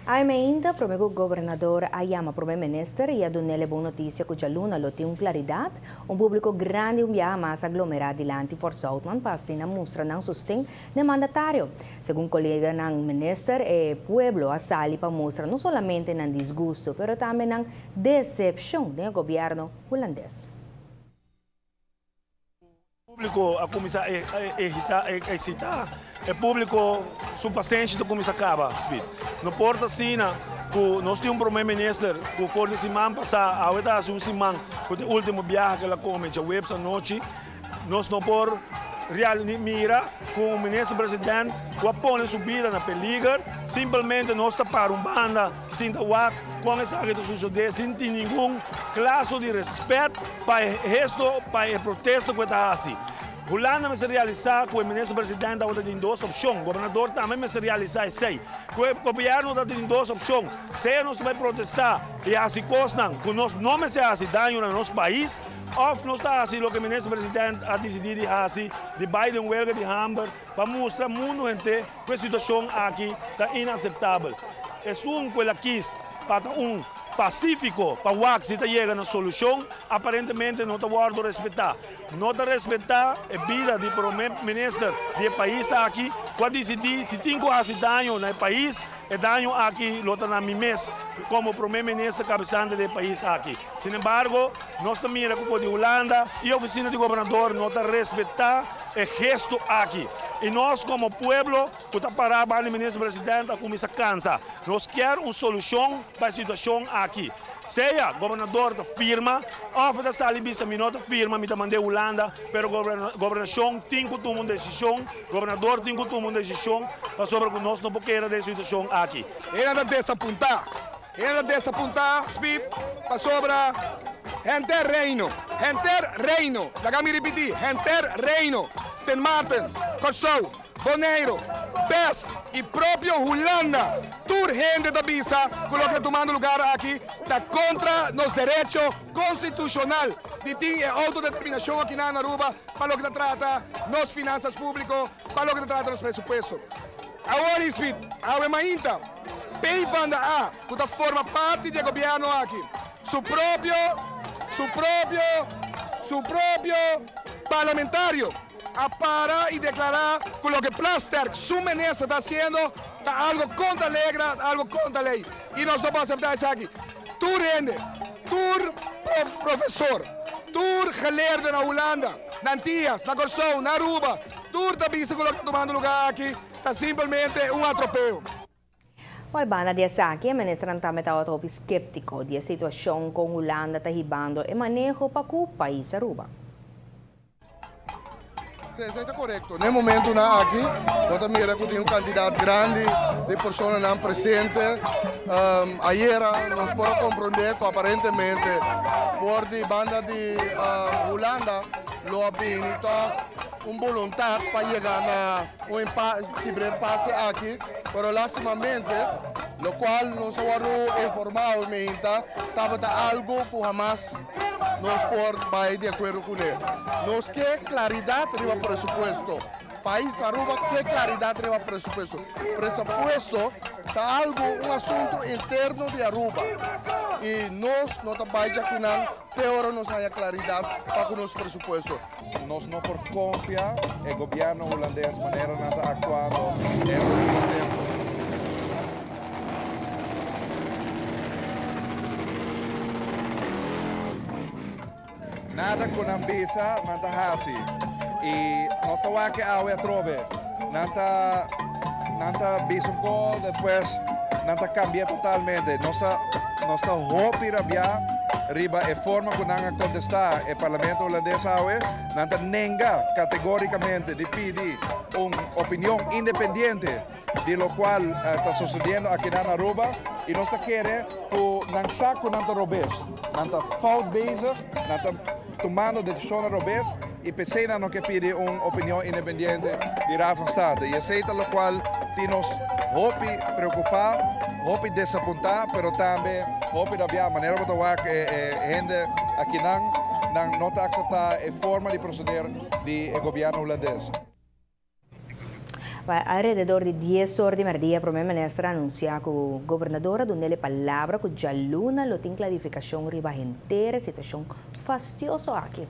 Aime ainda, prome ku gobernador a yama prome minister i a dun'el e bon notisia ku djaluna lo tin un klaridat, un públiko grandi un biaha mas a glomerá dilanti Fort Zoutman pa asina mustra nan sosten n'e mandatario. Segun koleganan minister, e pueblo a sali pa mustra no solamente nan disgusto pero tambe nan desepshon den e gobièrnu hulandes. Públiko a kuminsá ehitá, eksitá. E públiko su pasenshi ta kuminsá kaba, Speed. No por ta asina ku nos tin un promé minister ku for di siman pasá, awe ta hasi un siman ku ta e último biaha ku el a kome djaweps anochi. Nos no por real mira ku un minister president ku a pone su bida na peliger, simpelmente nos ta para un banda sinta wak kon esaki ta sosodé sin tin ningun klaso di respèt pa e gesto, pa e protesta ku e ta hasi. Hulanda mester realisá ku e minister president tabata tin dos opshon, gobernador tambe mester realisá esei, ku e gobièrnu ta tin dos opshon, sea nos ta bai protestá i hasi kosnan ku nos no mester hasi daño na nos pais, Of nos ta hasi loke Minister President a disidí di hasi, di bai den welga di hamber pa mustra mundu henter ku e situashon aki ta inaseptabel. Esun ku el a kis pa ta un pasífiko pa wak si ta yega na solushon, aparentemente no ta wòrdu respetá. No ta respetá e bida di Prome Minister di e pais aki ku a disidí si tin ku hasi daño na e pais, e daño aki lo ta na mi mes komo Prome Minister kabesante di e pais aki. Sinembargo, nos ta mira ku for di Hulanda i ofisina di gobernador no ta respetá e gesto aki. I nos komo pueblo ku ta pará banda di minister president a kuminsá kansa. Nos kier un solushon pa e situashon aki. Sea gobernador ta firma òf e ta sali bisa mi no ta firma, mi ta mand'é Hulanda, pero gobernashon tin ku tuma un desishon, gobernador tin ku tuma un desishon pasobra ku nos no por keda den e situashon aki. Hende ta desapuntá. Hende ta desapuntá, Speed, pasobra henter Reino, henter Reino, laga mi ripití, henter Reino, Sint Maarten, Kòrsou, Boneiru, bes i propio Hulanda, tur hende ta bisa ku loke ta tumando lugar aki ta kontra nos derecho konstitushonal di tin e outodeterminashon akinan na Aruba pa loke ta trata nos finansas públiko, pa loke ta trata nos presupuesto. Awor, Speed, awe mainta. PvdA ku ta forma parti di e gobièrnu aki, su propio, su propio, su propio parlamentario a para i deklará ku loke Plasterk, su minister, ta hasiendo ta algo kontra legra, ta algo kontra lei. I nos no por aseptá esaki. Tur hende, tur profesor, tur geleerde na Hulanda, na Antias, na Kòrsou, na Aruba, tur ta bisa ku loke ta tumando lugá aki ta simpelmente un atropeo. Por banda di esaki, e ministernan tambe tabata hopi skeptiko di e situashon kon Hulanda ta hibando e maneho pa ku pais Aruba. Sí, esei ta korekto. Na e momentunan aki bo ta mira ku tin un kantidat grandi di personanan presente. Ayera nos por a komprondé ku aparentemente for di banda di Hulanda lo a bini tòg un boluntat pa yega na un kibra e pase aki, pero lastimamente locual nos a wordo informa hoy meinta tabata algo cu hamas nos por bay di acuerdo cune. Nos ke claridad riba presupuesto. Pais Aruba ke claridad riba presupuesto. Presupuesto ta algo, un asunto interno di Aruba y nos no ta bay djakinan te ora nos haya claridad pa cu nos presupuesto. Nos no por confia e gobierno Hulandes manera nan ta actuando e ultimo tempo. Nada cu nan bisa nan ta haci y nos ta wak awe atrobe nan ta nan ta bisa un cos despues nan ta cambia totalmente. Nos ta nos ta hopi rabia riba e forma cu nan a contesta e Parlamento Hulandes awe. Nan ta nenga categoricamente di pidi un opinion independiente di locual ta sucediendo akinan na Aruba y nos ta kere cu nan sa cu nan ta robes, nan ta fout bezig, nan ta tumando decisionnan robes y p'esey nan no ke pidi un opinion independiente di Raad van State. Y esey ta locual tin nos hopi preocupa, hopi desapunta, pero tambe hopi rabia. Manera bo ta wak e hende akinan, nan no ta acepta e forma di proceder di e gobierno Hulandes. Alrededor di 10 or di merdia, prome minister a anuncia cu gobernador a dun'e palabra cu dialuna lo tin clarificacion riba henter e situacion fastioso aki.